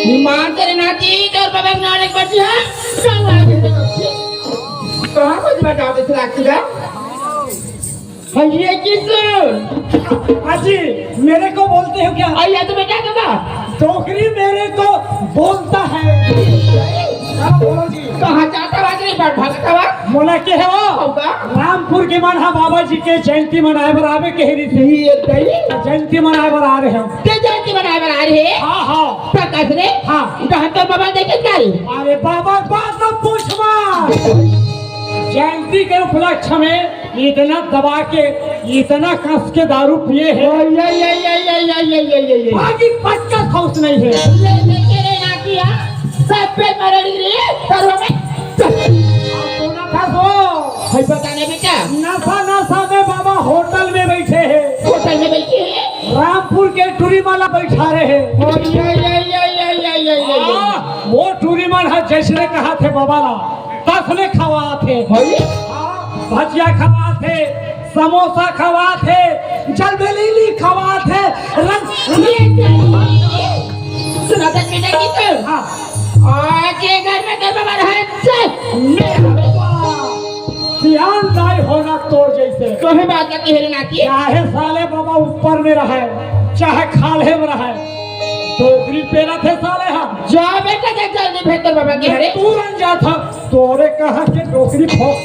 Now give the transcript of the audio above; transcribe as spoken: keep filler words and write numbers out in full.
ईमान से रे नाती, तोर बाबा के नाम एक बच्ची है। कहाँ कुछ बता दे लागती है? भैया की सुन। अजी, मेरे को बोलते हो क्या? अरे, ये तो बेटा दादा। डोकरी मेरे को बोलता है। हाँ, बोलो जी। कहाँ जाता बात नहीं, बात भाषा का बात? मोला के है वो? होगा। रामपुर के मन हा बाबा जी के जयंती मनाए बर आवे कह रही थी। ये दही? जयंती मनाए बर आ रहे हम। ते जयंती मनाए बर आ रहे? हाँ, हाँ। प्रकाश रे? हाँ। कहाँ तो बाबा देखे क्या रे? अरे बाबा, बात मत पूछ मत। जयंती के उपलक्ष्य में इतना दबा के, इतना कस के दारू पिए हैं। ये, ये, ये, ये। बाकी पचका खौस नहीं है। ये देखे रे नातिया, सब पे मरड़ी रे, करो में। कौन था वो? भाई पता नहीं बेटा। नशा, नशा में बाबा होटल में बैठे हैं। होटल में बैठे हैं? रामपुर के टूरी माला बैठा रहे हैं। ओ, ये, ये, ये। हाँ, वो टूरी माला जैसे कहा थे बाबा ला, तसने खवाथे। भाई? हाँ, भजिया खवाथे, समोसा खवाथे, जलबेली खवाथे, रस। सुना था बेटा की तो? हाँ। आज ये घर में गड़बड़ है, चल। मेरा बेटा, सियान दाई होना तोर जैसे। कोई बात नहीं है रे नाती। चाहे साले बाबा ऊपर में रहे, चाहे खाल्हे में रहे, डोकरी पेरा थे साले हम। जा बेटा, जा जल्दी भीतर बाबा के हरे। तू रंग जा था, तोरे कहा के डोकरी फोक।